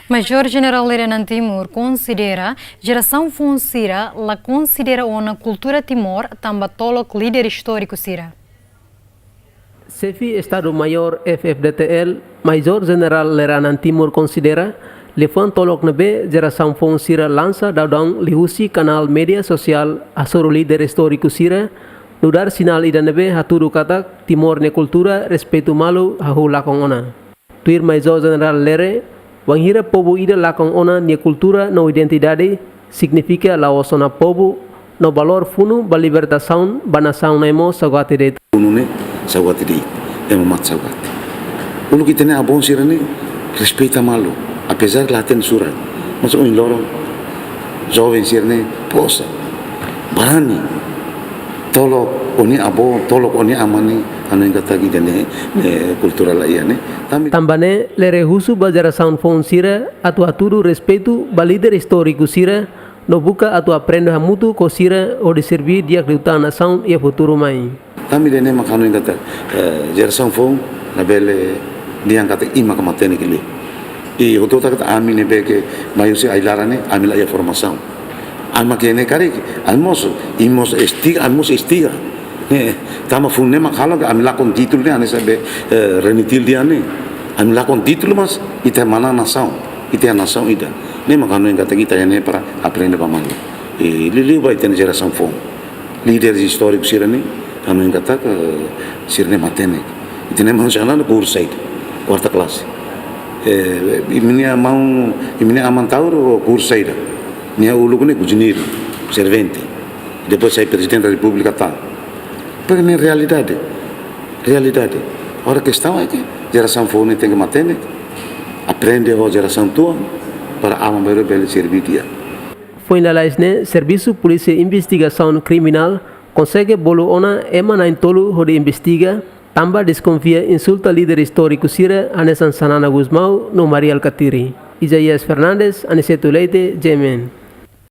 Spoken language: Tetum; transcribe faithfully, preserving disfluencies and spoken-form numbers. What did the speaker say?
Majór Jenerál Lere Anan Timur konsidera jerasaun foun sira la konsidera ona kultura Timor tanba tolok líder istóriku sira. Xefe Estadu Maiór F-FDTL, Majór Jenerál Lere Anan Timur konsidera liafuan tolok ne'ebé jerasaun foun sira lansa daudaun liuhusi kanál média sosiál hasoru líder istóriku sira nu'udar sinál ida ne'ebé hatudu katak Timor nia kultura respeitu malu hahú lakon ona. Tuir Majór Jenerál Lere, wainhira povu ida lakon ona nia kultura no identidade, signifika la'ós ona povu, no valór funu ba libertasaun ba nasaun ne'e mós saugati de'it. Funu ne'e saugati de'it, ema mate saugati. Uluk ita-nia avó sira ne'e respeita malu, apezar la hatene surat, mas ohin loron joven sira ne'e posa, barani, tolok ó-nia avó, tolok ó-nia aman ne'e, hanoin katak ida-ne'e, eh, kultura laiha ne'e. Tanba ne'e, Lere husu ba jerasaun foun sira atu hatudu respeitu ba líder istóriku sira, no buka atu aprende hamutuk ho sira hodi serbí di'ak liután nasaun iha futuru mai. Tanba ida-ne'e mak hanoin katak, eh, jerasaun foun labele dehan katak imi mak matenek liu. I hotu-hotu katak ami ne'ebé ke mai husi ai-laran ne'e, ami laiha formasaun. Ami mak ne'e karik, ami mós, imi mós estiga, ami mós estiga. Eh, tanba funu ne'e mak halo ke ami lakon títulu ne'e, hanesan be, eh, Reni Til dehan ne'e. Ami lakon títulu mas ita manán nasaun, ita nasaun ida. Ne'e mak hanoin katak ita iha ne'e para aprende ba malu. I liuliu ba ita-nia jerasaun foun. Líder istóriku sira ne'e, hanoin katak, eh, sira ne'e matenek. Ita-nia maun Xanana kursu saida, kuarta klase. Eh, imi-nia maun, imi-nia aman Taur kursu saida. Nia uluk ne'e kujinir, servente. Depois sai Prezidente da Repúblika tan. Porque ne'e realidade. Realidade. Agora kestaun é ke jerasaun foun ne'e tenke matenek, aprende ho jerasaun tuan, para aban-bainrua bele serbí di'ak. Foin lalais ne'e, Servisu Polísia Investigasaun Kriminál konsege bolu ona ema na'in-tolu hodi investiga, tanba deskonfia insulta líder istóriku sira hanesan Xanana Gusmão no Mari Alkatiri. Isaías Fernandes, Aniceto Leite, G M N.